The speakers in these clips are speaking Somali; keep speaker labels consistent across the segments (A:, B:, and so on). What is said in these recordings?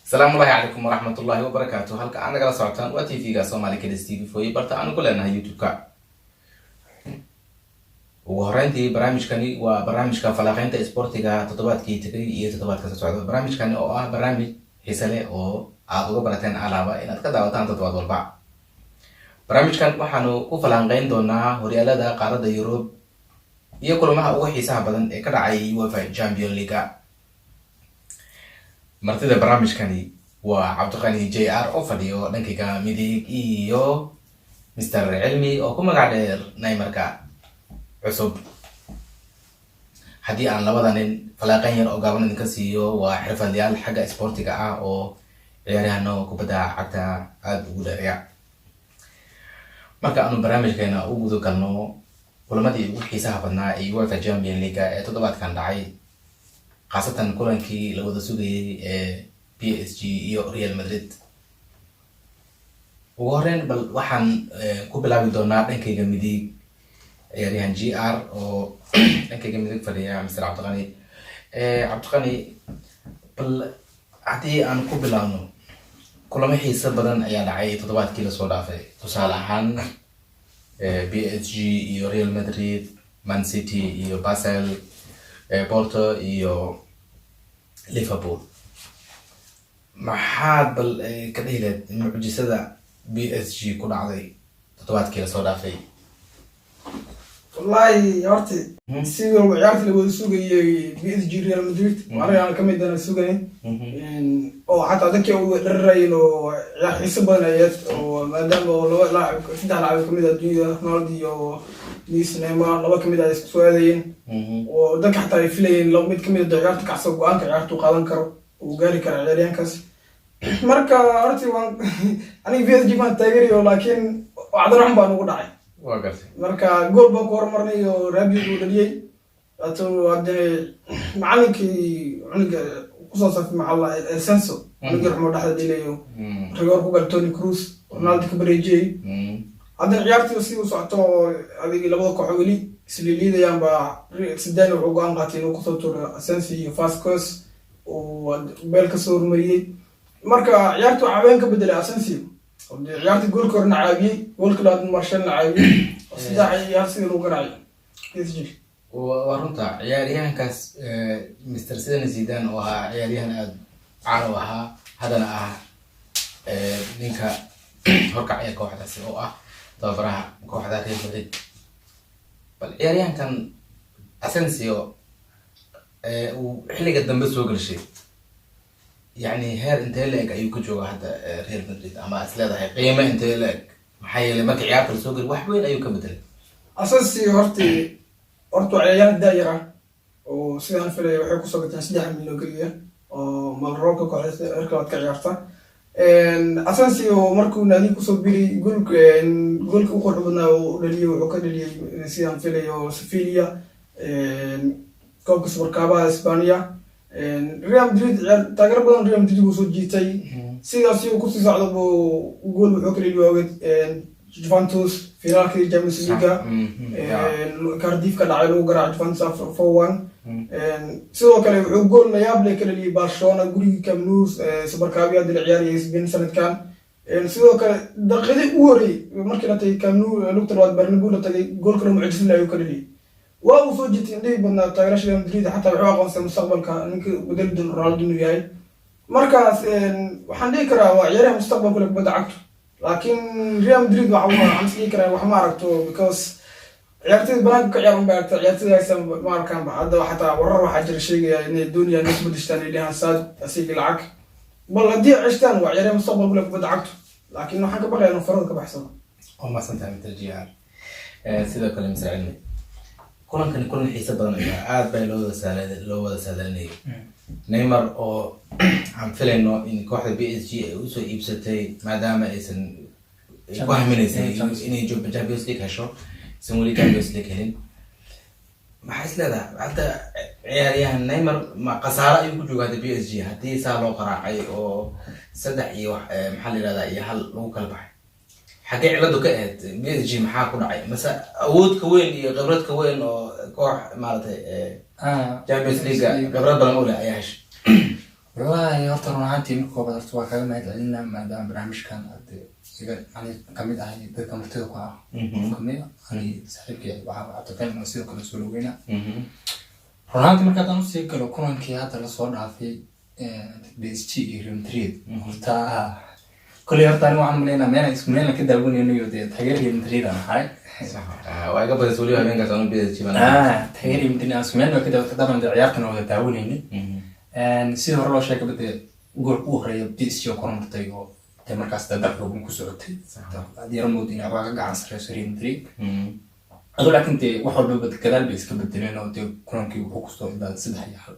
A: Asalaamu ullahi calaykum waraxmat ullahi wabarakaatu. Halka aad nagala socotaan waa TV-ga Somali Kids TV foy, barta aanu ku leenahay YouTube-ka. Ugu horeyntii, barnaamijkani waa barnaamijka falanqeynta isboortiga toddobaadkii tegay iyo toddobaadka soo socda. Barnaamijkani oo ah barnaamij xiise leh oo aad uga barateen alaaba inaad ka daawataan toddobaad walba. Barnaamijkan waxaanu ku falanqeyn doonaa horyaalada qaaradda Yurub iyo kulamaha ugu xiisaha badan ee ka dhacay UEFA Champion League. Martida barnaamijkani waa Cabdiqani JR oo fadhiyo dhankayga midig iyo Mr Cilmi oo ku magac dheer Neymarka cusub. Haddii aan labada nin falanqeyn yar oo gaaban idinka siiyo, waa xirfadlayaal xagga isboortiga ah oo ciyaaryahano kubadda cagta aada ugu dheereya. Marka aanu barnaamijkeena u guda galno kulamadii ugu xiisaha badnaa ee UEFA Champion League ee toddobaadkan dhacay, khaasatan kulankii la wada sugayay ee PSG iyo Real Madrid. Ugu horeyn, bal waxaan ku bilaabi doonaa dhankayga midig ciyaaryahan JR oo dhankayga midig fadhiya, Mr Cabdiqani. Cabdiqani, bal haddii aan ku bilaabno, kulamo xiiso badan ayaa dhacay toddobaadkii lasoo dhaafay, tusaale ahaan PSG iyo Real Madrid, Man City iyo Basel, Porto iyo Liverpool. Maxaad bal ka dhihi lahayd mucjisada PSG ku dhacday toddobaadkii lasoo dhaafay?
B: Wallaahi horta si walba ciyaarta la wada sugayay PSG Real Madrid, aniga aan kamid ana sugayn oo xataa dadkii uga dhararayn oo ciyaar xiiso badan ayaad oo maadaama oo laba laacib, saddex laacib kamid ah adduunyada, Ronaldo iyo Messi, Neymar, laba kamid ah isku soo aadayeen oo dadka xataa ay filayeen laba mid kamid ah ciyaarta kacso go-aanka ciyaartu qaadan karo, uu gaari kara ciyaaryahankaas. Marka horta waan aniga PSG baan taageerayo, laakiin wacdaro xun baan ugu dhacay.
A: Waa gartay.
B: Marka gool baan ku horumarnay oo Rabiot uu dhaliyey. Waato haddana macalinkii cunuga kusoo safay maxaa Asensio, cunuga ruxmo dhexda dhilayo, rigoor ku gal Toni Kroos, Ronaldo ka bareejiyey. Haddana ciyaartii si u socoto oo adigii labada koox weli isliiliidayaan baa Zidane wuxuu go-aan qaatay inuu kusoo tuuro Asensio iyo Vasquez uu Bale kasoo hormariyey. Marka ciyaartii waxaa habeen ka bedelay Asensio. Ciyaartii goolka horena caawiyey, goolka labaad Martialna caawiyey oo 3-1 sidii lagu garaacay PSG.
A: Waa runta, ciyaaryahankaas Mr Zinedine Zidane oo ahaa ciyaaryahan aada caan u ahaa, haddana ah ninka horkacaya kooxdaasi oo ah tababaraha kooxda Real Madrid. Bal ciyaaryahankan Asensio uu xilliga dambe soo gelshay, yacni heer intee la eg ayuu ka jooga hadda Real Madrid, ama is leedahay qiimo intee la eg? Maxaa yeelay marka ciyaarta lasoo geli wax weyn ayuu ka bedelay.
B: Asensio horta waa ciyaaryahan daayar ah oo sidaan filaya waxay kusoo gateen 3 milyan oo keliya oo malroolka kooxda heerka labaad ka ciyaarta. Asensio markuu naadiga kusoo biray, goolka u qurux badnaa oo dhaliyay wuxuu ka dhaliyay, sidaan filayo, Sevilla, koobka Supercopa Hispania. Real Madrid taageero badan Real Madrid buu soo jiitay. Sidaas uu kusii socdo buu gool wuxuu ka dhaliy waageed Juventus finaalkii Champions League Cardiff ka dhacay, lagu garaacay Juventus 4-1. Sidoo kale wuxuu gool la yaab leh ka dhaliyay Barcelona gurigii Camp Nou, Supercopa hadii la ciyaarayay Spain sanadkan. Sidoo kale daqiiqadii ugu horreeyay markii la tagay Camp Nou, lugta labaad Bernabeu la tagay, gool kale mucjiso leh ayuu ka dhaliyay. Waa uu soo jiitay indhihii badnaa taageerasha Real Madrid, xataa wuxuu aqoonsaday mustaqbalka ninka bedeli doona Ronaldo inuu yahay. Markaas waxaan dhihi karaa waa ciyaaraha mustaqbalka leh kubadda cagtu, laakiin Real Madrid waxa waxaan is dhihi karaa wax ma aragto, because ciyaartoyda banaanka ka ciyaar unbay aragta, ciyaartoyda haysan ma arkaan ba. Hadda xataa warar waxaa jira sheegaya inay doonayaan inay ku bedeshtaan ay dhahaan saad asigii lacag. Bal haddii ay ceshtaan, waa ciyaaraha mustaqbalka leh kubadda cagtu, laakiin waxaan ka baqayaa inuu farada ka baxsado.
A: Waa mahadsantahay, Mr JR. Sidoo kale Mr Cilmi, kulankani kulan xiiso badan ayaa aad baa loo wada saadalinayay. Neymar oo aan filayno in kooxda PSG ay usoo iibsatay maadaama aysan ku haminaysay inay Champions League hesho, aysan weli Champions League helin, maxaa is leedahay hadda ciyaaryahan Neymar ma khasaaro ayuu ku joogaa hadda PSG haddii saa loo qaraacay oo saddex iyo wax maxaa la yihahdaa iyo hal lagu kala baxay? Xaggee ciladu ka ahayd PSG? Maxaa ku dhacay? Mase awood ka weyn iyo khibrad ka weyn oo koox maaragtay Champions League khibrad badan u leh ayaa heshay?
C: Wallaahi horta Run ahaantii, marka koobaad horta waa kaaga mahad celinaa, maadaama barnaamijkan aad iga ani kamid ahay dadka martida ku ah. Kamid ah ani saaxiibkay waxaa Cabdiqani oo sidoo kale soo dhaweynaa. Run ahaantii, marka haddaan usii galo kulankii hadda lasoo dhaafay, PSG iyo Real Madrid, horta koley horta ani waxaan maleynaa meel isku meelna ka daawanayno iyo dee taageer Real Madrid aan ahay.
A: Waa iga badis weliba habeenkaas anu PSG baan.
C: Taageer Real Madrid aan isku meel ka daawan, dabcan dee ciyaartana wada daawanaynay. Sidii hore loo sheegay, dee goolka u horeeya PSG oo kormartay oo dee markaas dee dab xoogan ku socotay, aad yara moodi inay waxbaa ka gacan sareyso Real Madrid adoo, laakiin dee wax walbaba gadaal bay iska bedeleen oo dee kulankii wuxuu kusoo idlaaday 3-1.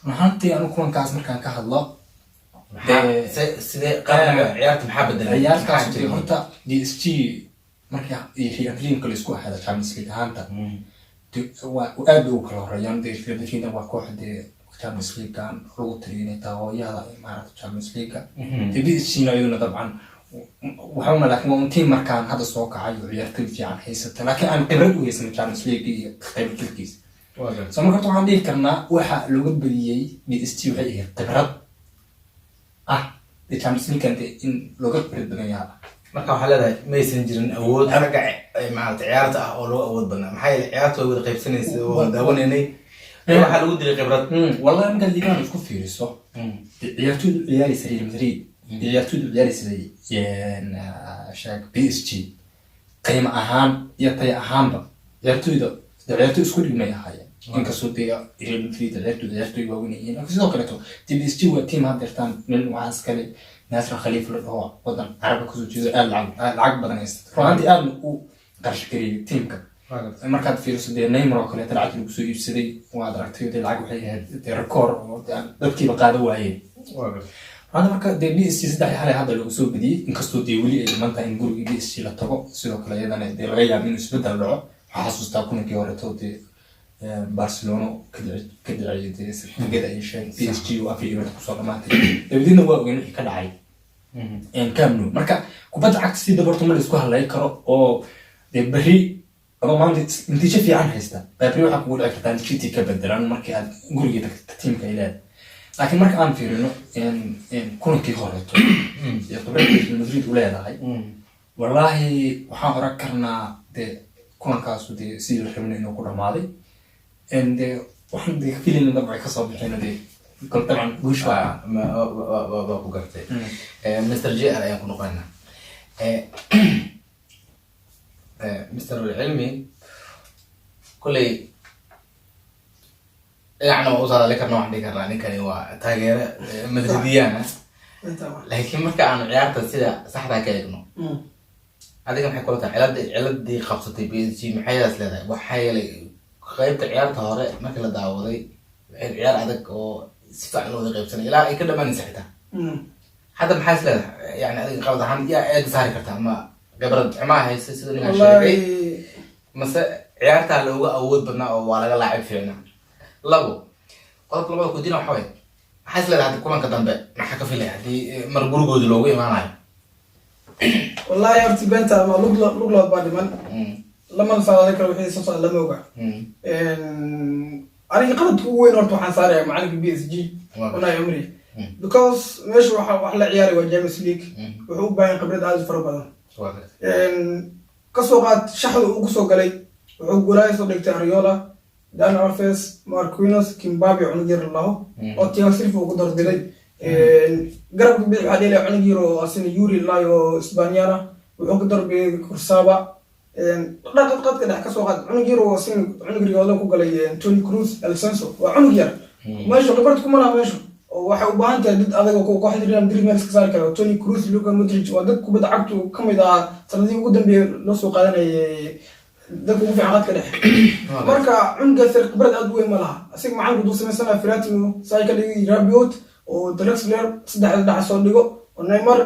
C: Run ahaantii, anu kulankaas markaan ka hadlo,
A: Sidee qaabka ciyaarta, maxaa bedelay?
C: Ciyaartaas dee horta PSG markii iyo Real Madrid kale isku ahaada Champions League ahaanta, waa aad bay ugu kala horeeyaan. Dee Real Madrid waa koox dee Champions League-kan lagu tiriyo inay tahay hooyada maaragta Champions League-ka. Dee PSG na iyaduna dabcan waxuma, laakiin waa un team markaan hadda soo kacay oo ciyaartoy fiican haysata, laakiin aan khibrad u haysan Champions League iyo qaybgalkiisa. So marka horta waxaan dhihi karnaa waxa looga badiyey PSG waxay ahayd khibrad ah dee Champions League-kan dee in looga khibrad badan yahaa.
A: Marka waxaa leedahay maysan jirin awood xagga maarata ciyaarta ah oo loo awood badnaa, maxaa yeelay ciyaarta way wada qaybsanaysa oo daawanaynay, waxaa lagu dilay khibrad.
C: Wallahi, markaad liibaan isku fiiriso, ciyaartoydu ciyaaraysa Real Madrid iyo ciyaartoydu ciyaaraysa sheeg PSG, qiimo ahaan iyo tayo ahaanba ciyaartoyda dee ciyaartoy isku dhigmay ahaayeen, inkastoo dee Real Madrid ciyaartoy ciyaartoy waaweyn yihiin. Laakiin sidoo kaleeto dee PSG waa team haddeertaan nin waxaas kale Nasser Khaliif la dhaho, wadan carabka kasoo jeedo, aad lacag badan haysta, run ahaantii aadna u qarash gareeyay teamka. Markaad fiiriso dee Neymar oo kaleeto lacagta lagu soo iibsaday waad aragtay, dee lacag waxay ahayd dee record oo dee dadkiiba qaada waayeen. Hadda marka dee PSG 3-1 hadda lagu soo badiyey, inkastoo dee weli ay dhiman tahay in gurigii PSG la tago. Sidoo kale iyadana dee laga yaabo inuu isbedel dhaco. Waxaa xasuustaa kulankii horeeto dee Barcelona ka dhiciyay dee tigada ay sheeg PSG oo 4-0 kusoo dhamaatay, dabadeedna waa ogeyn wixii ka dhacay Camp Nou. Marka kubadda cagta si dabarto ma la isku hadlay karo, oo dee berri adoo maanta natiijo fiican haysta baa berri waxaa kugu dhici kartaa natiijadii ka bedelan markii aad gurigii tagto tiimka ay leedahay. Laakiin marka aan fiirino kulankii horeeto iyo khibradda Real Madrid u leedahay, wallaahi waxaan oran karnaa dee kulankaasu dee sidii la rabnay inuu ku dhamaaday. Dee waxaan dee filayna dabcan kasoo bixin dee kol dabcan guush waa
A: Waa ku gartay. Mr J R ayaan ku noqonaynaa. Mr Cilmi, kolley dhinacna waa u saadali karna, waxaan dhihi karnaa ninkani waa taageere Madridiyaan ah, laakiin marka aanu ciyaarta sida saxdaa ka eegno, adiga maxay kula tahay ciladii qabsatay PSG? Maxaydaas leedahay? Waxaa yeelay qaybta ciyaarta hore markii la daawaday waxay ciyaar adag oo si fiican loo wada qaybsanay ilaa ay ka dhamaanaysa xitaa. Hadda maxaa is leedahay, yani adiga qalad ahaan yaa eeda saari kartaa? Ma khibrad xumaa haysa sida ninkaan sheegay, mase ciyaartaa looga awood badnaa oo waa laga laacib fiicnaa? Labo qodobka labada kudina waxa waye, maxaa is leedahay hadda kulanka dambe maxaa ka filaya haddii mar gurigooda loogu imaanayo?
B: Wallahi horta beenta ama luglood baa dhiman, lamana saadaali karo wixii soo socda, lama oga. Aniga qaladka ugu weyn horta waxaan saaraya macalinka PSG, Unai Emery, because meesha waxa wax la ciyaaray waa Champions League, wuxuu u baahan khibrad aad u fara badan. Kasoo qaad shaxda uu kusoo galay, wuxuu golaaya soo dhigtay Areola, Dan Alves, Marquinhos, Kimpembe, cunug yar laho oo Thiago Silva uu ku dardilay. Garabka bidix waxaa dheelaya cunug yar oo asina Yuri Lai oo Isbaaniyaan ah, wuxuu ku darbiday Kurzawa. Dhaqad qadka dhex kasoo qaad cunug yar oo asina cunug rigoodo ku galay, Toni Kroos, Asensio, waa cunug yar. Meeshu khibrad kuma laha meeshu, oo waxay u baahan tahay dad adag oo kooxda Real Madrid meel iska saari kara. Toni Kroos, Luka Modric waa dad kubadda cagtu kamid ahaa sanadihii ugu dambeeyay loo soo qaadanayay dadka ugu fiican qadka dhexe. Marka cunugaas khibrad aad u weyn ma laha. Asiga macalinka duu samaysana Verratti sai ka dhigay Rabiot oo Draxler saddexda dhex soo dhigo oo Neymar,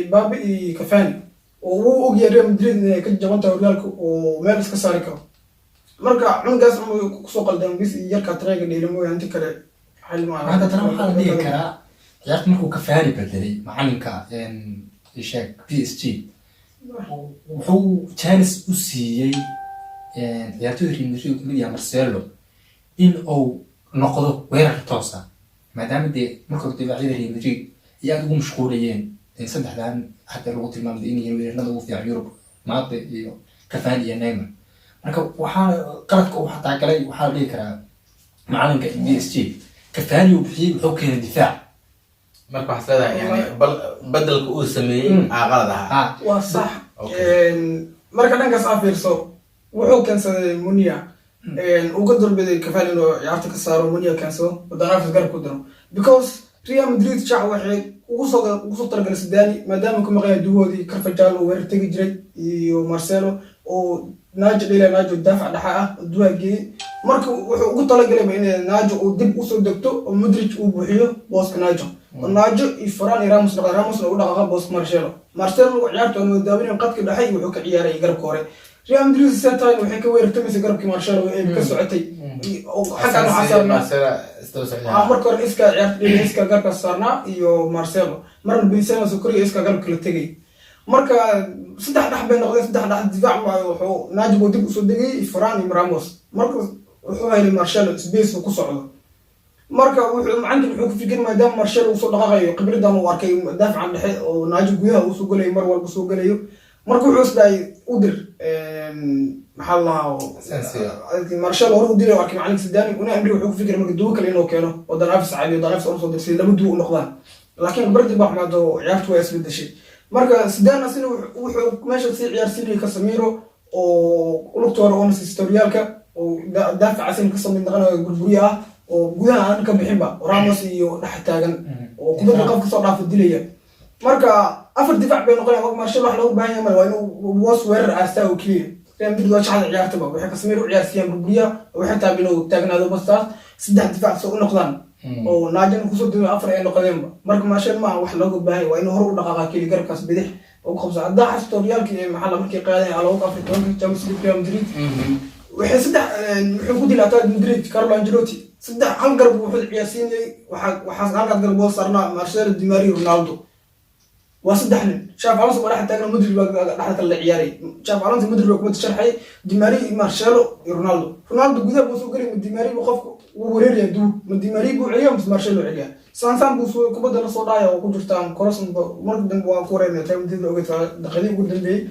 B: Mbappe iyo Cavani, oo wuu ogyahay Real Madrid inay ka jaban tahay horyaalka oo meel iska saari karo. Marka cunugaas kusoo qaldan bis iyo yarka treega dheeli mooyaane, inta kale.
C: Hadda tana waxaa la dhihi karaa ciyaarta markuu Cavani bedelay macalinka sheeg PSG, wuxuu chance u siiyey ciyaartoyda Real Madrid uu kamid yahay Marcelo in uu noqdo weerar toosa. Maadaama dee marka hore difaacyada Real Madrid ay aada ugu mashquulayeen saddexdan hadda lagu tilmaamay in yihiin weerarada ugu fiican Yurub, Mbappe iyo Cavani iyo Neymar. Marka waxaa qaladka uu xataa galay, waxaa la dhihi karaa macalinka PSG, Cavani uu bixiyey, wuxuu keenay difaac.
A: Marka waxaad leedahay yani bal bedelka uu sameeyey aa qalad ahaa.
B: Waa sax. Marka dhankaas aa fiirso, wuxuu keensaday Munir, uu ka dalbaday Cavani inuu ciyaarta ka saaro, Munir keensado, Dani Alves garab ku diro, because Real Madrid shac waxay ugu soo talagalay Zidane, maadaama ku maqan yahay duwoodii Carvajal oo weerar tegi jiray iyo Marcelo oo Nacho dhila, Nacho daafac dhexa ah oo duwaha geeyey. Marka wuxuu ugu talagalay in Nacho uu dib usoo degto oo Modric uu buuxiyo booska Nacho, oo Nacho iyo Varane iyo Ramos dhaqaa, Ramosna u dhaqaaqa booska Marcelo. Marcelo ciyaarta oo daawinayo qadka dhexe iyo wuxuu ka ciyaaray garabka hore. Real Madrid setime waxay ka weerartamaysay garabkii Marcelo ee ka socotay oo xaggan waxaa saarnaa.
A: Marcelo istaba socdaa.
B: Marka hore iska ciyaarta dhili, iska garabka saarnaa iyo Marcelo, marna Benzema soo koriya, iska garabka la tegay. Marka saddex dhex bay noqdeen, saddex dhex difaac maayo. Wuxuu Nacho buu dib usoo degay, Varane iyo Ramos. Marka wuxuu helay Marcelo space uu ku socdo. Marka wuxuu macalinkan wuxuu ku fikir, maadaama Marcelo uu soo dhaqaaqayo, khibradan uu arkay daafacan dhexe oo Nacho gudaha uu soo gelayo, mar walba soo gelayo. Marka wuxuu isdhahay u dir, maxaa la lahaa?
A: Asensio.
B: Marcelo hore u diray oo arkay macalinka Zidane. Una Amri wuxuu ku fikiray marka duwo kale inuu keeno oo Dani Alves caawiyo, Dani Alves usoo dirsay, laba duwo u noqdaan. Laakiin khibradii baa xumaado, ciyaartu waa isbedeshay. Marka Zidane asina wuxuu meesha sii ciyaarsiinayay Casemiro oo lugta hore oona sistoryaalka oo daafaca asina kasoo mid noqonayo, burburyo ah oo gudaha aan ka bixinba, Ramos iyo dhex taagan oo kubadda qof kasoo dhaafa dilaya. Marka afar difaac bay noqonayaan. Marka Marcelo wax looga baahan yahay waa inuu boos weerar aastaa oo keliya. Real Madrid waa shaxda ciyaartaba, waxay Casemiro u ciyaarsiiyaan burburyaha, waxay tahay inuu taagnaado bastaas, saddex difaac soo u noqdaan oo Nachona kusoo dego, afar ay noqdeenba. Marka Marcelo maaha wax looga baahan yahay, waa inuu hore u dhaqaaqa keliya, garabkaas bidix oo ku qabsa. Haddaa xasuusto horyaalkii maxaa la markii qaadeen 2014-ka Champions League, Real Madrid waxay saddex wuxuu ku dilay Atletico Madrid. Carlo Ancelotti saddex hal garab wuxuu ciyaarsiinayay, waxaa halkaas garab oo saarnaa Marcelo, Di Maria, Ronaldo, waa saddex nin. Xabi Alonso baa dhex taagna, Modric baa dhexda kale la ciyaaray. Xabi Alonso Modric baa kubadda sharxay, Di Maria, Marcelo iyo Ronaldo. Ronaldo gudaha buu soo gelay, ma Di Maria buu qofku wuu wareeraya duu, ma Di Maria buu celiya mise Marcelo celiya? Sansan buu soo kubadda la soo dhacaya oo ku jirta cross. Marka dambe waa ku wareernay, Real Madrid ogeyd daqiiqadii ugu dambeeyey.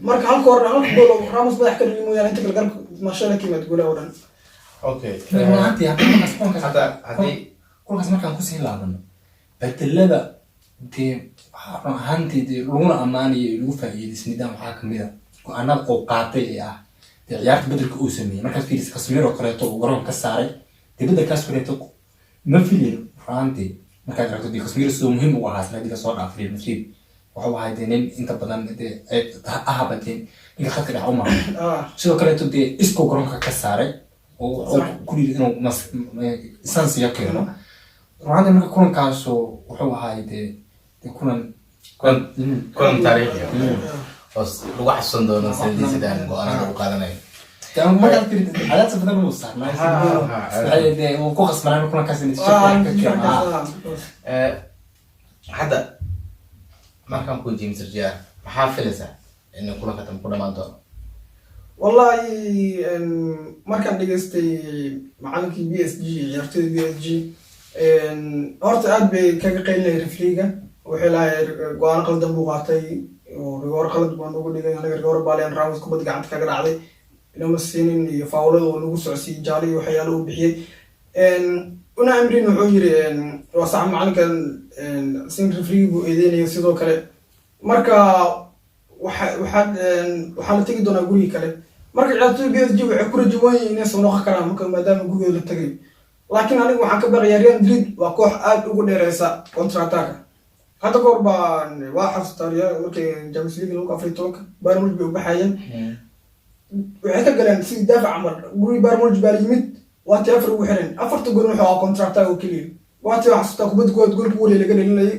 B: Marka halka hore halka gool oo Ramos madax ka dhigay mooyaane, inta kale garabka Marcelo ka yimaad goolaha oo dhan.
C: Runtii haddii markaas kulankaas
A: Hadda haddii
C: kulankaas markaan kusii laabano bedelada, dee waxaa run ahaantii dee laguna ammaanayo lagu faa'iidaystay nidaam, waxaa kamid a go-aanada uu qaatay ee ah dee ciyaarta bedelka uu sameeyey. Markaad fiiriso Casemiro kaleeto uu garoonka ka saaray, dee bedelkaas kaleeto ma filin run ahaantii. Markaad aragto dee Casemiro siduu muhiim ugu ahaa sanadii lasoo dhaafay Real Madrid, wuxuu ahaa dee nin inta badan dee ahaba dee ninka khadka dhex u maro. Sidoo kaleeto dee Isco garoonka ka saaray oo wuxuu ku yiri inuu Asensio keeno. Runaantii marka kulankaasu wuxuu ahaay dee kulan
A: kulan taariikhi ah oo lagu xasuusan doono sidii sidaan go-aanada u qaadanayo.
C: Dee markaad fiiriso cadaadis badan uu saarnaa, waxay dee uu ku khasbanaa in kulankaas natiijo fiican ka keeno.
A: Hadda markaan ku weydiiyey Mr. JR, maxaa filaysaa in kulanka dambe ku dhamaan doono?
B: Wallahi markaan dhegeystay macalinkii PSG, ciyaartoyda PSG horta aad bay kaga qaylinaya referee-ga. Waxay lahay go-aan qaldan buu qaatay oo rigoor qalad baa nagu dhigay anaga, rigoor baaliyan Ramos kubadda gacanta kaga dhacday inama siinin, iyo faawlada oo nagu socodsiiyey, jaale iyo waxyaalo uu bixiyey. Unai Emery wuxuu yiri waa sax macalinkan, sin referee buu eedeynaya. Sidoo kale marka waxa waxaad waxaa la tegi doonaa gurigi kale. Marka ciyaartoyda PSG waxay ku rajo wan yihiin inay soo noqon karaan marka, maadaama gurigooda la tagay. Laakiin aniga waxaan ka baqayaa, Real Madrid waa koox aad ugu dheereysa counter attack. Hadda kahor baan waa xasuustaa Real markay Champions League 2014-ka Bayern Munich bay u baxayeen, waxay ka galeen sidii daafac camal. Gurigi Bayern Munich baa la yimid, waa tii afar ugu xireen, afarta gool wuxuu ahaa counter attack oo keliya. Waa tii xasuustaa kubadda koowaad goolka wareey laga dhalinayay,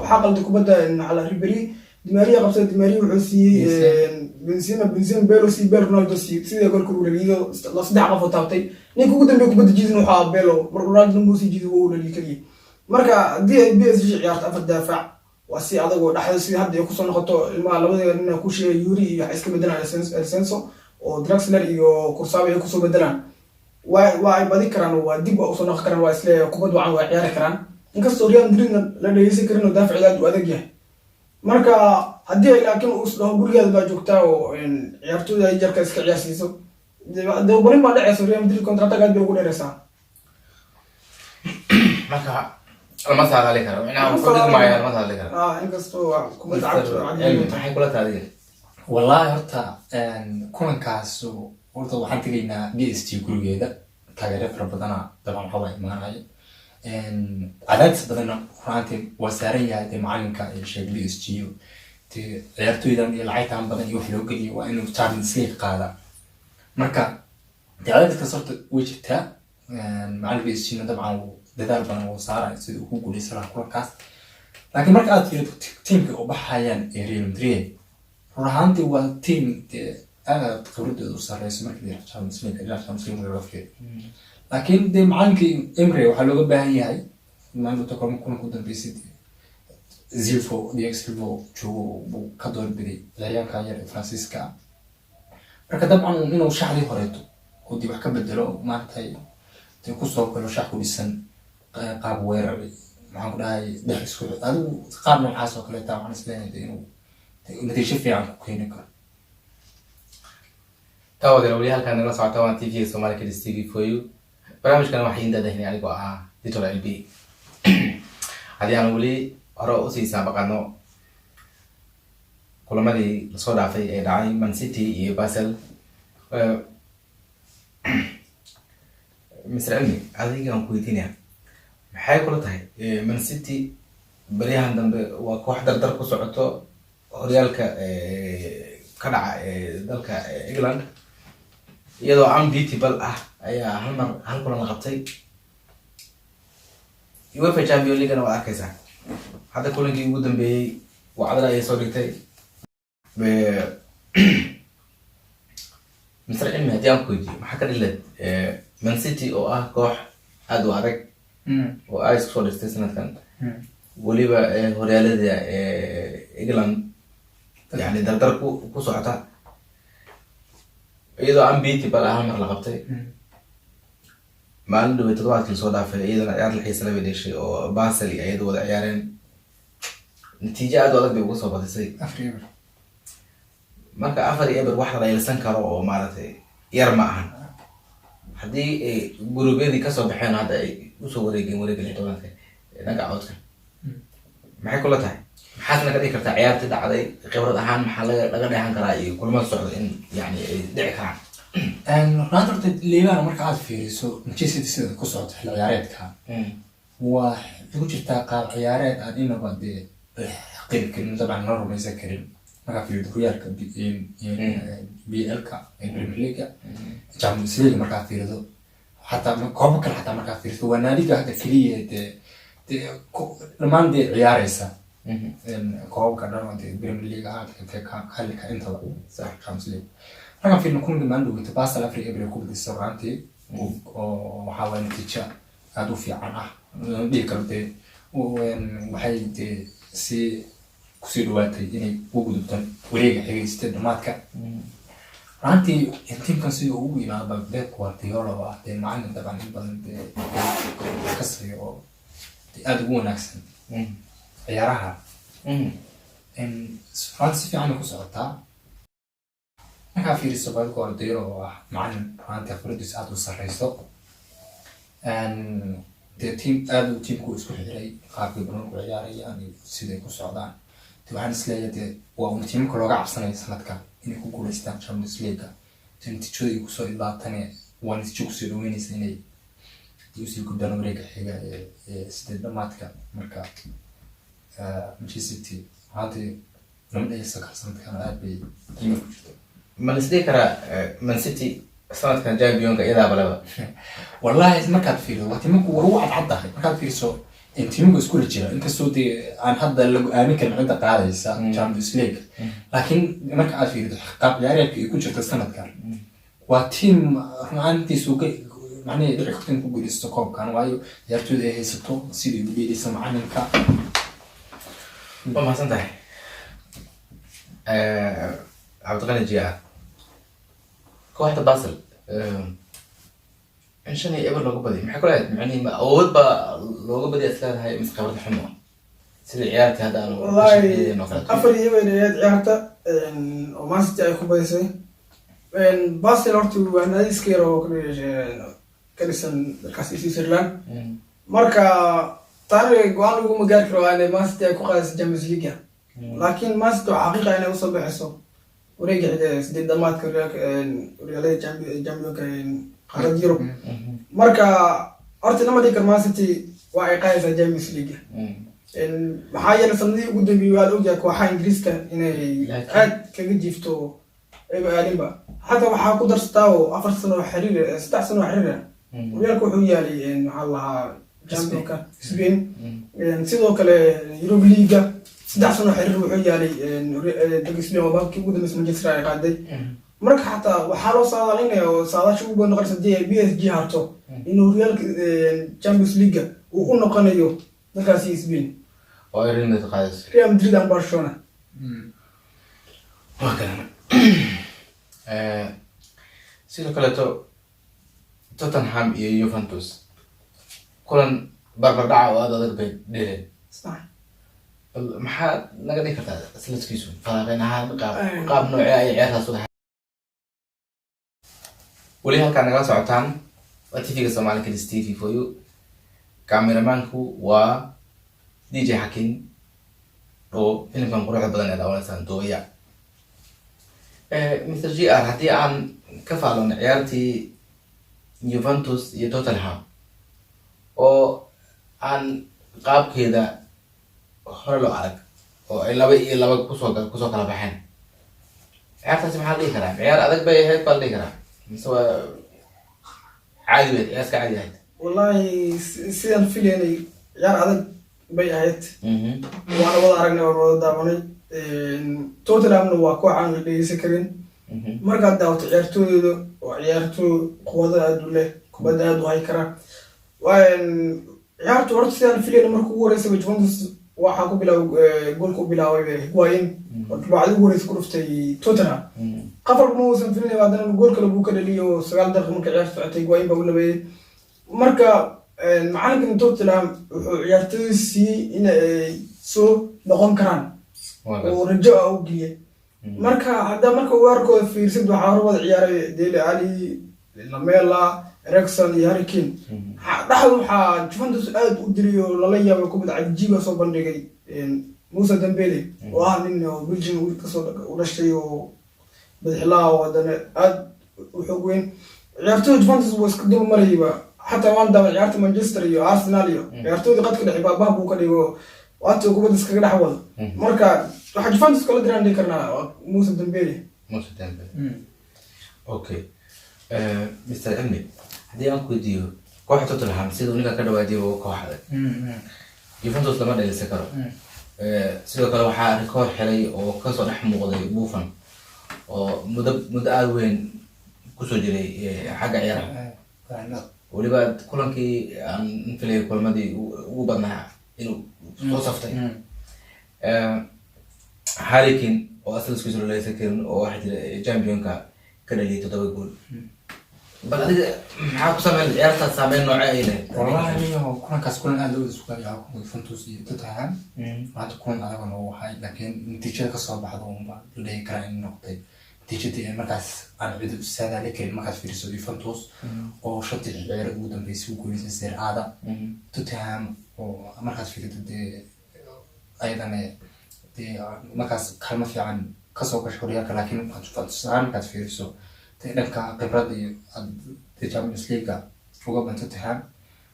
B: waxaa qalday kubadda maxaa Ribery, Di Maria qabsaday, Di Maria wuxuu siiyey Benzema, Benzema Bale siiyey, Bale Ronaldo siiyey, sidii goolka ugu dhaliyay iyadoo saddex qof oo taabtay. Ninka ugu dambeeya kubadda jiidin wuxuu ahaa Bale, marka Ronaldo muu sii jiiday, wuu u dhaliyay keliya. Marka haddii ay PSG ciyaarto afar daafac, waa si adag oo dhexda sidii hadda ay kusoo noqoto ilmaha labada nin ku sheegay, Yuri iyo waxay iska bedelaan Asensio oo Draxler iyo Kurzawa ay kusoo bedelaan. Waa ay badi karaan oo waa dib waa usoo noqon karaan, waa isleeyahay kubad wacan waa ciyaari karaan, inkastoo Real Madridna la dhegeysan karin oo daafaceeda aad u adag yahay. Marka haddii ay laakiin uu isdhaho gurigeeda baa joogtaa oo ciyaartooyda ay jarka iska ciyaarsiiso, dee barin baa dhacaysa. Real Madrid counter-attack aad bay ugu dheereysaa.
A: Marka lama saadaali karo, micnaha wuxuu dhigmaya lama saadaali karo.
B: Ah, inkastoo kubadda cagtu
A: Cilmi, maxay kula tahay adiga?
C: Wallaahi horta kulankaas horta waxaan tegaynaa PSG gurigeeda. Taageero fara badana dabcan waxaa imaanaya, cadaadis badanna runtii waa saaran yahay. Dee macalinka ee sheeg PSG dee ciyaartoydan iyo lacagtan badan iyo wax loo geliyo waa inuu Champions League qaada. Marka dee cadaadiskaas horta way jirtaa. Macalin PSG na dabcan wuu dadaal badan wuu saaraya sidii uu ku guuleysan lahaa kulankaas. Laakiin marka aad fiirido tiimka u baxayaan ee Real Madrid, run ahaantii waa team dee aad khibradooda u sareyso markii la yiraahdo Champions League, ilaa Champions League marka laga fiiriyo. Laakiin dee macalinkii Emery waxaa looga baahan yahay maalinta kulanka u dambeysay Silva, Diego Silva joogo buu ka doorbiday ciyaaryahankan yar ee Faransiiska ah. Marka dabcan inuu shaxdii horeeto oo dib wax ka bedelo, maaragtay dee kusoo galo shax ku dhisan qaab weerar, maxaan ku dhahay, dhex isku adigu qaab noocaas oo kaleeta, waxaan isleeyahay dee inuu natiijo fiican ku keeni karo.
A: Taawadana weli halkaan nagala socota waa TV Somali Kids TV for you. Barnaamijkan waxaa idiin daadahinay anigoo ah Digital LB. Haddii aan weli hore usii saabaqano kulamadii lasoo dhaafay ee dhacay, Man City iyo Basel. Mr Cilmi, adigaan ku weydiinaya, maxay kula tahay Man City baryahan dambe? Waa koox dardar ku socoto horyaalka ka dhaca ee dalka England, iyadoo unbeatable ah ayaa hal mar hal kulan la qabtay. UEFA Champion Leaguena waad arkeysaa, hadda kulankii ugu dambeeyey wacdal ayay soo dhigtay. Mr Cilmi, haddii aan ku weydiiyo, maxaa ka dhileed Man City oo ah koox aada u adag oo aada isku soo dhistay sanadkan, weliba horyaalada England yani dardar ku socota, iyadoo unbeatable ah hal mar la qabtay maalin dhawey toddobaadkii lasoo dhaafay, iyadana ciyaar la xiisa bay dheshay oo Basel iyo iyada wada ciyaareen, natiijo aada u adag bay uga soo badisay?
C: 4-0.
A: Marka 4-0 wax la dhayalsan karo oo maaragtay yar ma ahan. Haddii ay gurubyadii kasoo baxeen, hadda ay usoo wareegeen wareega 16-aadka ee dhanka codka, maxay kula tahay? Maxaasna ka dhigi kartaa ciyaartii dhacday khibrad ahaan? Maxaa laga dheehan karaa iyo kulamada socda in yani ay dhici karaan?
C: Runta horta liibaan, marka aad fiiriso Manchester City sida ku socoto xilli ciyaareedka, waa ku jirtaa qaab ciyaareed aan inaba dee la xaqiri karin, dabcan la rumaysan karin. Markaa fiirido horyaalka PL-ka, Premier League, Champions League, markaa fiirido xataa koobab kale, xataa markaa fiiriso, waa naadiga hadda keliya dee dhammaan dee ciyaareysa koobabka dhan oo dee Premier League ahaa, FA Cup, Carling, intaba, Champions League. Markaan fiirno kulanka maalin dhoweyta Basel 4-0 ku badisay runtii, oo waxaa waaya natiijo aada u fiican ah lama dhihi karo. Dee waxay dee sii kusii dhawaatay inay u gudubtaan wareega xigaysta dhamaadka. Runtii tiimkan sidii ugu yimaado Pep Guardiola oo ah dee macallin dabcan in badan dee kasayo oo dee aada ugu wanaagsan ciyaaraha, runtii si fiican ay ku socotaa. Markaa fiiriso Pep Guardiola oo ah macallin runtii khibradiisu aada u sareyso, dee tiim aada uu tiimku isku xiray, qaabkay banooni ku ciyaarayaan iyo siday ku socdaan, de waxaan isleeyahay dee waa un tiimka looga cabsanaya sanadka inay ku guuleystaan Champions League. Dee natiijada ay kusoo idlaatane waa natiijo kusoo dhaweyneysa inay dee usii gudbaan wareega xiga ee sideed dhamaadka. Marka Manchester City runtii lama dhayalsan karo sanadkan, aad bay qiimo ku jirta.
A: Ma la isdhihi karaa Man City sanadkan championka iyadaaba leba?
C: Wallahi markaad fiiriso waa tiimamku war ugu cadcad tahay. Markaad fiiriso in tiimamku iskula jira, inkastoo dee aan hadda lagu aamin karin cidda qaadaysa Champions League, laakiin marka aad fiirido qaab ciyaareedka ay ku jirta sanadkan, waa tiim run ahaantii suuga macnaheed dhici karto in ku guuleysto koobkan, waayo ciyaartooyda ay haysato, sidai u dheeleysa macalinka.
A: Waa mahadsan tahay, Cabdiqani. Jiya kooxda Basel In 5-0 looga badiyo maxay kula ahayd? Macnihi, ma awood baa looga badiya is leedahay mise khibrad xumo, sida ciyaartii hadda aanu ka
B: Wallahi,
A: sheekeynayno oo kaleeto?
B: 4-0 ahayd ciyaarta oo Man City ay ku badisay. Basel horta waa naadi iska yar oo ka dhisan dalkaas Switzerland. Marka taana go-aan laguma gaari karo waa inay Man City ay ku qaadayso Champions League, laakiin Man City waa xaqiiqa inay usoo baxayso wareega xiga ee sideed dhamaadka horyaalada championka qaaradda Yurub. Marka horta lama dhihi karo Man City waa ay qaadaysaa Champions League, maxaa yeelay sanadihii ugu dambeeyey waa la ogyahay kooxaha Ingiriiska inay aad kaga jiifto ayba aalinba. Xataa waxaa ku darsataa oo 4 sano oo xiriir, 3 sano oo xiriir ah horyaalka wuxuu yaalay, maxaa la lahaa, championka Spain. Sidoo kale Europe League 3 sano oo xiriir wuxuu yaalay dalka Spain, oo markii ugu dambeysay Manchester ay qaaday. Marka xataa waxaa loo saadaalinaya oo saadaasha ugu badan noqonaysa haddii ay PSG harto inuu horyaalka Champions League uu u noqonayo dalkaasi Spain
A: oo ay Real Madrid qaadayso.
B: Real Madrid and Barcelona.
A: Waa garan. Sidoo kaleeto Tottenham iyo Juventus kulan barbar dhaca oo aada adag bay dheleen. Bal maxaad naga dhigi kartaa isladkiisu falanqeyn ahaan, qaab qaab noocee ay ciyaartaas u lahayd? Weli halkaa nagala socotaan waa TV-ga Somali Kids TV for you. Cameramanku waa DJ Xakin oo filimkan quruxda badan ee daawanaysaan duubaya. Mr G R, haddii aan ka faallono ciyaartii Juventus iyo Tottenham oo aan qaabkeeda hore loo arag oo ay 2-2 kusoo kala baxeen, ciyaartaasi maxaa la dhihi karaa? Ciyaar adag bay ahayd baa la dhihi karaa mise waa caadi weyd, ciyaar iska caadi ahayd?
B: Wallahi, sidaan filaynay ciyaar adag bay ahayd, waana wada aragnay, waan wada daawanay. Tottenhamna waa koox aan la dhegeysan karin. Markaad daawato ciyaartooyda, waa ciyaartooy quwada aad u leh, kubadda aad u hay kara. Ciyaartu horta sidaan filayna marka ugu horeysay Juventus waxaa ku bilaabay goolka u bilaabay Higuain oo dhibacdii ugu horeysa ku dhuftay Tottenham. Qof walba ma uusan filinay, haddana gool kale buu ka dhaliyo 9 daqiiqo marka ciyaartu socotay, Higuain baa u labeeyey. Marka macalinkan Tottenham wuxuu ciyaartooyda siiyey in ay soo noqon karaan oo rajo ah u geliyay. Marka hadda marka weerarkooda fiirsid, waxaa hor wada ciyaaray Dele Alli, Lamela, Eriksen iyo Harry Kane. Dhexda waxaa Juventus aad u dilay oo lala yaabay, kubad cajiiba soo bandhigay Musa Dembele oo ah nin oo Belgium kasoo u dhashay oo badaxilaha oo haddana aad u xoog weyn. Ciyaartooyda Juventus wuu iska dul marayba. Xataa waan daawan ciyaarta Manchester iyo Arsenal iyo ciyaartooyda qadka dhexe baabaha buu ka dhigo, waata kubadda iskaga dhex wado. Marka waxaa Juventus kala diraan dhihi karnaa waa Musa Dembele.
A: Musa Dembele, okay. Mr Cilmi, haddii aan ku weydiiyo kooxda Tottenham, siduu ninka ka dhawaajiyay, waa koox adag, Juventus lama dhalisan karo. Sidoo kale waxaa rikoor xiray oo kasoo dhex muuqday Buffon oo muddo aada weyn kusoo jiray xagga ciyaaraha, weliba kulankii aan filayay kulamadii ugu badnaa inuu soo saftay. Harry Kane oo asalkiisu laleysan karin oo waxaa jira championka ka dhaliyay 7 gool. Bal adiga maxaa ku sameyn ciyaartaas, saameyn noocee ay lahayd?
C: Wallahi niyo, kulankaas kulan aad loo wada sugayo Juventus iyo Tottenham. Maanta kulan adag oo ahay, laakiin natiijada kasoo baxda unba la dhihi karaa in noqotay natiijadii ay markaas aan cid u saadaali karin. Markaad fiiriso Juventus oo shantii ciyaar ugu dambeysay u guuleysay Serie A-da, Tottenham oo markaad fiiriso dee ayadana dee markaas kaalmo fiican kasoo gashay horyaalka, laakiin markaad Juventus ahaan markaad fiiriso dee dhanka khibrada iyo dee Champions League uga ban Tottenham.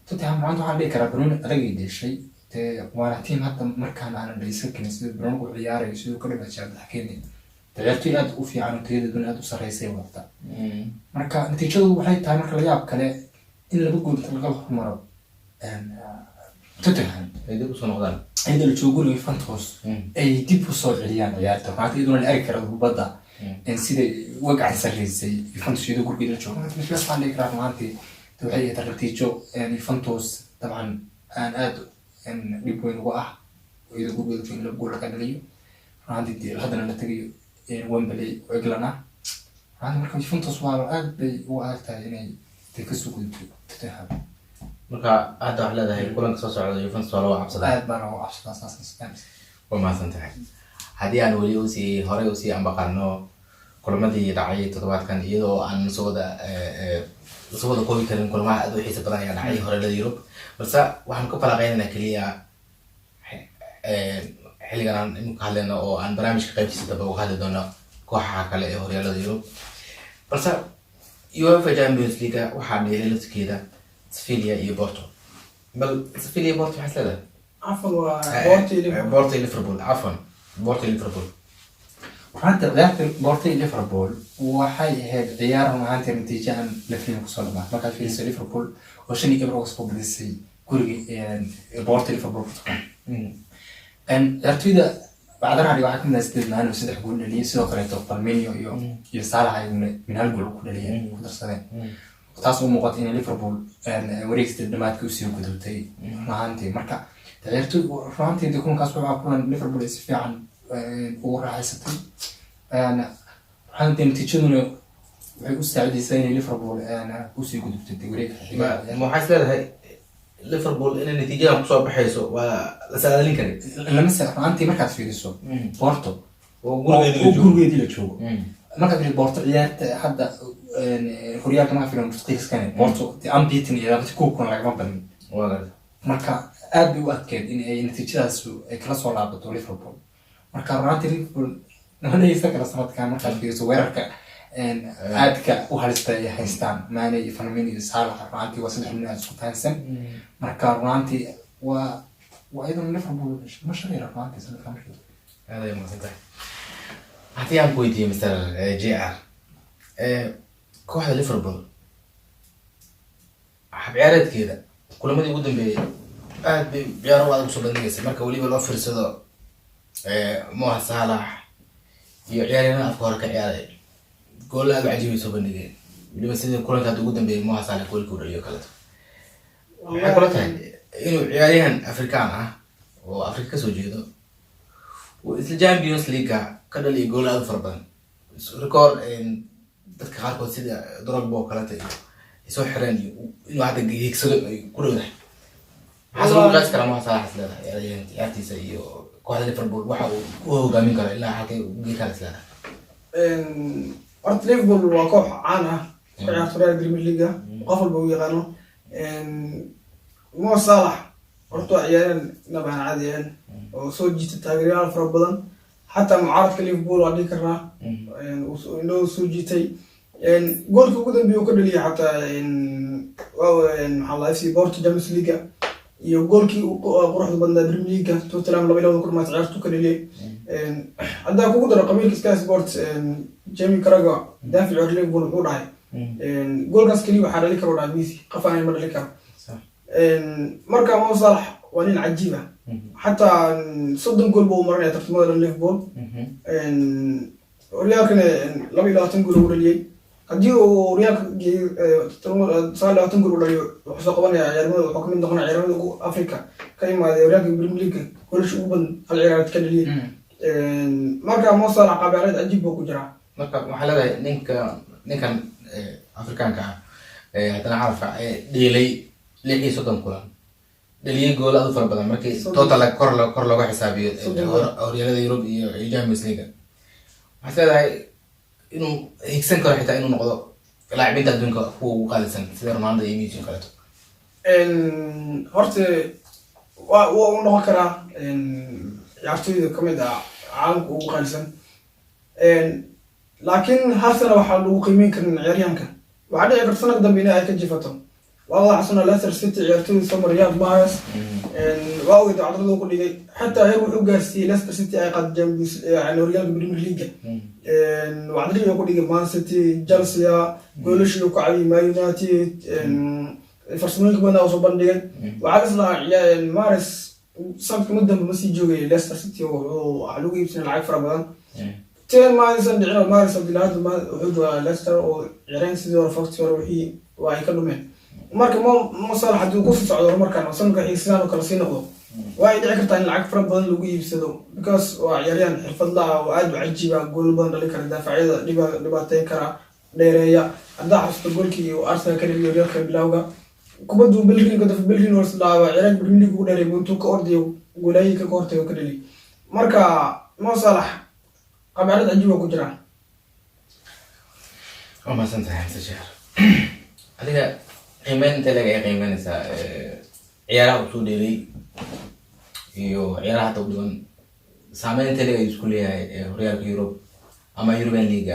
C: Tottenham maanta waxaan dhihi karaa banooni adag ay dheeshay dee, waana team hadda markaan aanan dhaysan karin siduu banoonigu u ciyaarayo, siduu ka dhigay Cabdixakiin. Dee ciyaartoy aad u fiican oo tayadeeduna aad u sarreysay wadata. Marka natiijadu waxay tahay marka la yaab kale in laba gool inta laga hormaro Tottenham
A: ay dib usoo noqdaan
C: iyadoo la joogo guriga Juventus ay dib usoo celiyaan ciyaarta. Maanta iyaduna la arki kara kubadda in siday uga gacan sarreysay Juventus iyadoo gurigeeda la joogo. Marka natiijadaas waxaan dhihi karaa maantii waxay ahayd natiijo Juventus dabcan aan aad dhib weyn uga ah, iyadoo gurigeeda joogo in laba gool laga dhaliyo, runtii dee haddana la tegayo Wembley oo England ah runtii. Marka Juventus waa aad bay ugu adag tahay inay Dee kasoo gudubto Tottenham.
A: Marka hadda waxaa leedahay kulanka soo socda Juventus waa looga cabsadaa.
C: Aad baan ugu cabsadaa, saas.
A: Waa mahadsan tahay. Haddii aan weli usii horey usii ambaqaano kulamadii dhacay toddobaadkan, iyadoo aan soo wada koobi karin, kulamaha aad u xiisa badan ayaa dhacay horyaalada Yurub, balse waxaan ku falaqeynaynaa keliya xilligan aan imika hadlayno oo aan barnaamijka qaybtiisa dambe uga hadli doono kooxaha kale ee horyaalada Yurub. Balse UEFA Champions League waxaa dheelay laftigeeda Sevilla iyo Porto. Bal Sevilla iyo Porto maxaad leedahay?
B: Cafan, waa Porto iyo Liverpool.
A: Porto iyo Liverpool, cafwan, Porto iyo Liverpool.
C: Runtii ciyaarta Porto iyo Liverpool waxay ahayd ciyaar run ahaantii natiijo aan la filin kusoo dhamaatay. Markaad fiiriso Liverpool oo 5-0 uga soo badisay guriga Porto, Liverpool Portugal. Ciyaartoyda bacdaraha waxaa kamid ah 8 Mane oo saddex gool dhaliyay, sidoo kaleeto Firmino iyo Salah ayaguna min hal gool ku dhaliyeen, ku darsadeen. Taas u muuqata inay Liverpool wareeg sideed dhamaadka usii gudubtay run ahaantii. Marka ciyaartoy run ahaantii dee kulankaas wuxuu kulan Liverpool ay si fiican ugu raaxaysatay. Run ahaantii natiijaduna waxay u saacidaysaa inay Liverpool usii gudubtay dee wareegga xiga.
A: Ma waxaa is leedahay Liverpool inay natiijadan kusoo baxayso waa la saadaalin karay?
C: Lama sa run ahaantii markaad fiiriso Porto
A: oo gurigeedii la
C: oo
A: joogo.
C: Gurigeedii la joogo. Markaad fiiriso Porto ciyaarta hadda horyaalka, markaa fiiriso Portugiiskane, Porto dee unbeaten iyo 21 kulan lagama badin.
A: Waa garta.
C: Marka aad bay u adkeyd in ay natiijadaas ay kala soo laabato Liverpool. Marka runtii Liverpool lama dhegeysan karo sanadkan. Markaad fiiriso weerarka aadka u halista ay haystaan, Mane iyo Firmino iyo Salah, runtii waa saddex nin aad isku fahansan. Marka runtii waa iyaduna Liverpool ma shaqeyra runtii sanadkan markii.
A: Aad ay umahadsan tahay. Haddii aan ku weydiiyo, Mr JR, kooxda Liverpool hab ciyaareedkeeda kulamadii ugu dambeeyay aad bay ciyaaro adag usoo bandhigaysa, marka weliba loo fiirsado Mo Salah iyo ciyaaryahanada afka hore ka ciyaaray, gool aad u cajiibay soo bandhigeen, weliba sidii kulanka hadda ugu dambeeyay Mo Salah goolka u dhaliyo kaleto. Maxay kula tahay inuu ciyaaryahan Afrikaan ah oo Afrika kasoo jeedo uu isla Champions League ka dhaliyo gool aad u fara badan, record dadka qaarkood sida Drogba oo kaleta iyo ay soo xireen, iyo inuu hadda hiigsado ay ku dhowdahay? Maxaase lagu qiyaasi karaa Mo Salah is leedahay ciyaaryahan ciyaartiisa iyo kooxda Liverpool waxa uu ku hogaamin karo ilaa halkay u gei kara is leedahay?
B: Horta Liverpool waa koox caan ah ka ciyaarta Real Premier League, qof walba uu yaqaano. Mo Salah horta waa ciyaaryahan nab aan caadi ahayn oo soo jiita taageerayaal fara badan, xataa mucaaradka Liverpool waa dhihi karnaa indhahooda soo jiitay. Goolkii ugu dambeeyay uu ka dhaliyay xataa maxaa la FC Porto Champions League iyo goolkii quruxda badnaa Premier League Tottenham 2-2 ku dhamaatay ciyaartu ka dhaliyay. Haddaa kugu daro qabiilka Sky Sports, Jamie Carragher, daafic hore Liverpool, wuxuu dhahay goolkaas keliya waxaa dhali karo, dhahay, Messi, qof aan ma dhali karo. Marka Mo Salah waa nin cajiib ah, xataa 30 gool buu marinaya tartamada dhan Liverpool. Horyaalkana 22 gool ugu dhaliyay. Haddii uu horyaalka geeyo 29 gool u dhaliyo, wuxuu soo qabanaya ciyaarmada, wuxuu kamid noqonaya ciyaarmada ugu Africa ka imaaday horyaalka Premier League goolasha ugu badan hal ciyaareed ka dhaliyay. Marka Mo Salah qaab ciyaareed cajiib buu ku jiraa.
A: Marka waxaa leedahay ninkan Afrikaanka ah haddana carabka dheelay 36 kulan, dhaliyay gool aad u fara badan markii total kor looga xisaabiyo horyaalada Yurub iyo Champions League, waxaad leedahay inuu higsan karo xitaa inuu noqdo laacibiinta adduunka kuwa ugu qaalisan sida Ronaldo iyo Messi oo kaleeto?
B: Horta waa u noqon karaa ciyaartoyda kamid ah caalamka ugu qaalisan, laakiin hal sana waxaa lagu qiimeyn karin ciyaaryahanka. Waxaa dhici karta sanadka dambe in ay ka jifato. Waa wada xasuna Leicester City ciyaartoyda soo maray Riyad Mahrez, waa ogeyda caqdada ku dhigay, xataa heer wuxuu gaarsiiyey Leicester City ay qaad Champions, yani horyaalka Premier League. Wacdariga ku dhigay Man City, Chelsea, goolashii ku cabiyay Man United, farsamooyinka badan oo soo bandhigay. Waxaa is lahaa Mahrez sanadka ma dambe ma sii joogay Leicester City oo waxaa lagu iibsanay lacag fara badan. Ten maasan dhicin oo Mahrez Abdilahad wuxuu joogaa Leicester oo ciyaareen sidii hore, fakti hore wixii waa ay ka dhumeen. Marka Mo Salah haddii uu kusii socdo horumarkan oo sanadka xiga sidaan oo kale sii noqdo, waa ay dhici kartaa in lacag fara badan lagu iibsado, because waa ciyaaryahan xirfad la ah oo aad u cajiiba, gool badan dhali kara, daafacyada dhibaateyn kara. Dheereeya. Haddaa xasuusto goolkii uu Arsenal ka dhaliyo horyaalka bilowga, kubaddu Bellerin ka daf, Bellerin hoos dhaaba ciyaar Premier League ugu dheereey intuu ka ordayo, goolaayii ka hortago, ka dhaliyo. Marka Mo Salah qabyaalad cajiib ku jira.
A: Waa mahadsan tahay, Xamse Sheekh. Adiga qiimeyn intee leeg ay qiimeynaysaa ciyaaraha uu soo dheelay iyo ciyaaraha hadda u dhiman? Saameyn intee leeg ayuu isku leeyahay horyaalka Europe ama European League,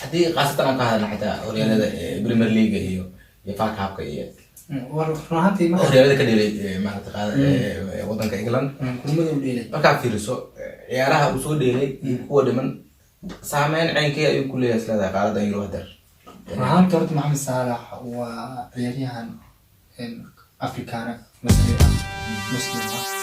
A: haddii khaasatan aan ka hadalna xitaa horyaalada Premier League iyo FA Cup-ka iyo
C: Run ahaantii marka
A: horyaalada ka dheelay maaragta qaada wadanka England?
C: Kulmada u dheelay.
A: Markaad fiiriso ciyaaraha uu soo dheelay iyo kuwa dhiman, saameyn ceynkee ayuu ku leeyahay isleedahay qaarada Yurub hadeer?
C: Run ahaantii horta Maxamed Saalax waa ciyaaryahan Afrikaana, Masri ah, Muslim ah.